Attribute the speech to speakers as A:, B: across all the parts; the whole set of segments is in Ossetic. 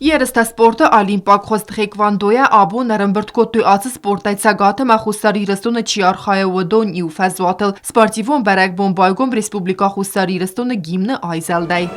A: Ерыстӕ спорты олимпаг хуыз тхэквондойӕ абон ӕрӕмбырд кодтой ацы спортӕй Цӕгат ӕмӕ Хуссар Ирыстоны чи архайы, уыдон иу фӕзуатыл. Спортивон бӕрӕгбон байгом Республикӕ Хуссар Ирыстоны гимны айзӕлдӕй.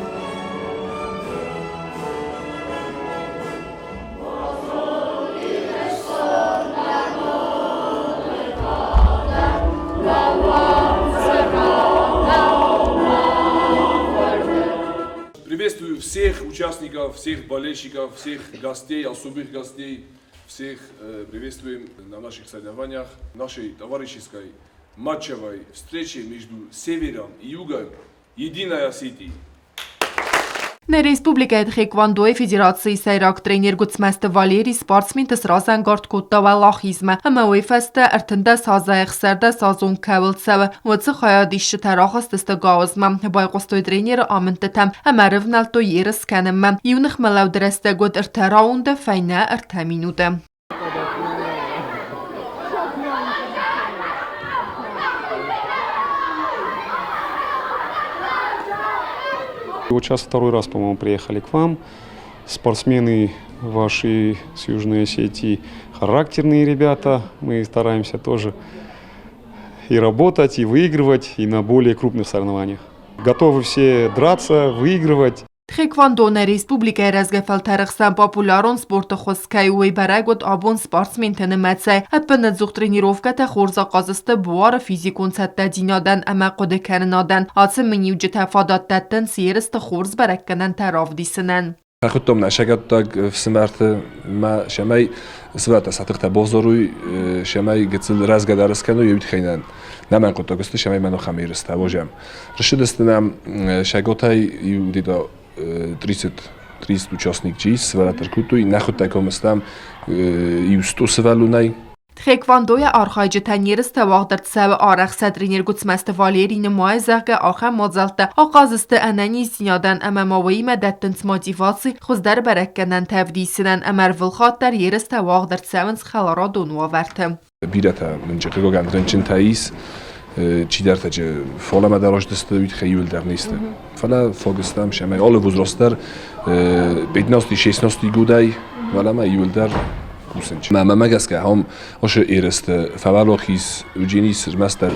B: Приветствую всех участников, всех болельщиков, всех гостей, особых гостей. Всех приветствуем на наших соревнованиях, нашей товарищеской матчевой встрече между Севером и Югом «Единая Осетии».
A: Нӕ республикӕйы тхэквондойы федерацийы сӕйраг тренер Гуыцмӕзты Валерий спортсменты сразӕнгард кодта уӕлахизмӕ ӕмӕ уый фӕстӕ 13 азӕй 16 азон кӕуыл цӕуы, уыцы хайадисджытӕ рахызтысты гауызмӕ, байхъуыстой тренеры амындтытӕм ӕмӕ ӕрывнӕлдтой ерыс кӕнынмӕ. Иу ныхмӕлӕуды рӕстӕг уыд ӕртӕ раунды фӕйнӕ ӕртӕ минуты.
C: Вот сейчас второй раз, по-моему, приехали к вам. Спортсмены ваши с Южной Осетии характерные ребята. Мы стараемся тоже и работать, и выигрывать, и на более крупных соревнованиях. Готовы все драться, выигрывать.
A: Тхэквондо нӕ республикӕйы рӕзгӕ фӕлтӕры хсӕн популярон спорты хуыз кӕй у, уый бӕрӕг уыд абон спортсменты нымӕцӕй. Ӕппынӕдзух тренировкӕтӕ хорз ахъаз сты буары физикон цӕттӕдзинадӕн ӕмӕ хъуыдыкӕнынадӕн. Ацы миниуджытӕ фадат дӕттынц ерысты хорз бӕрӕггӕнӕнтӕ равдисынӕн.
B: Фӕхуыдтон нӕ сӕгӕттаг ӕфсымӕрты мӕ сӕмӕй сывӕллӕттӕ сӕ тыхтӕ бавзаруй, сӕмӕй гыццыл рӕзгӕ дӕр скӕной, уый тыххӕй нӕ нӕ хъуыддаг сты, сӕмӕй мӕ нохӕм ерыстӕ возӕм. Рысыдысты нӕм сӕготӕй иу где-то 30 участник чи ис, сывӕллӕттӕ ркодтой, нӕ хуыдтӕ комыстам иу 100 сывӕллонӕй.
A: Тхэквондойӕ архайджытӕн ерыстӕ уагъд ӕрцӕуы арӕх сӕ тренер Гуыцмӕзты Валерий нымайы, зӕгъгӕ, ахӕм мадзӕлттӕ ахъаз сты ӕнӕниздзинадӕн ӕмӕ ма уыимӕ дӕттынц мотиваци хуыздӕр бӕрӕггӕнӕнтӕ ӕвдисынӕн ӕмӕ ӕрвылхатт дӕр ерыстӕ уагъд ӕрцӕуынц хӕларадон уавӕрты.
B: Бирӕтӕ нын хъыгагӕн рынчынтӕ ис, чидӕртӕ фалӕмӕ дӕр раздысты, уый тыххӕй иуылдӕр не сты. Фӕлӕ фаг стӕм сӕмӕй алы возраст дӕр 15-16 годӕй уӕлӕмӕ иуылдӕр кусынч. Мӕмӕ гӕсгӕ ахӕм асы ерысты фӕуӕлахиз уыдженис ӕрмӕстдӕр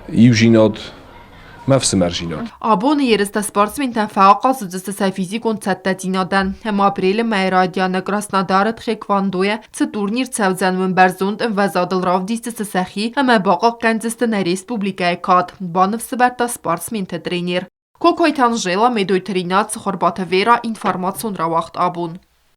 B: иузинад мӕ фсымӕрзинад.
A: Абоны ерыстӕ спортсментӕн фӕахъаз уыдзысты сӕ физикон цӕттӕдзинадӕн. Ӕмӕ апрелы мӕйы райдианы Краснодары тхэквондойӕ цы турнир цӕудзӕн, уым бӕрзонд ӕмвӕзадыл равдисдзысты сӕхи ӕмӕ бахъахъхъӕндзысты нӕ республикӕйы кад, баныфсӕвӕрдта спортсменты тренер. Кокойты Анжела, Медойты Ринат, Цхуырбаты Вера, информацион рауагъд абон.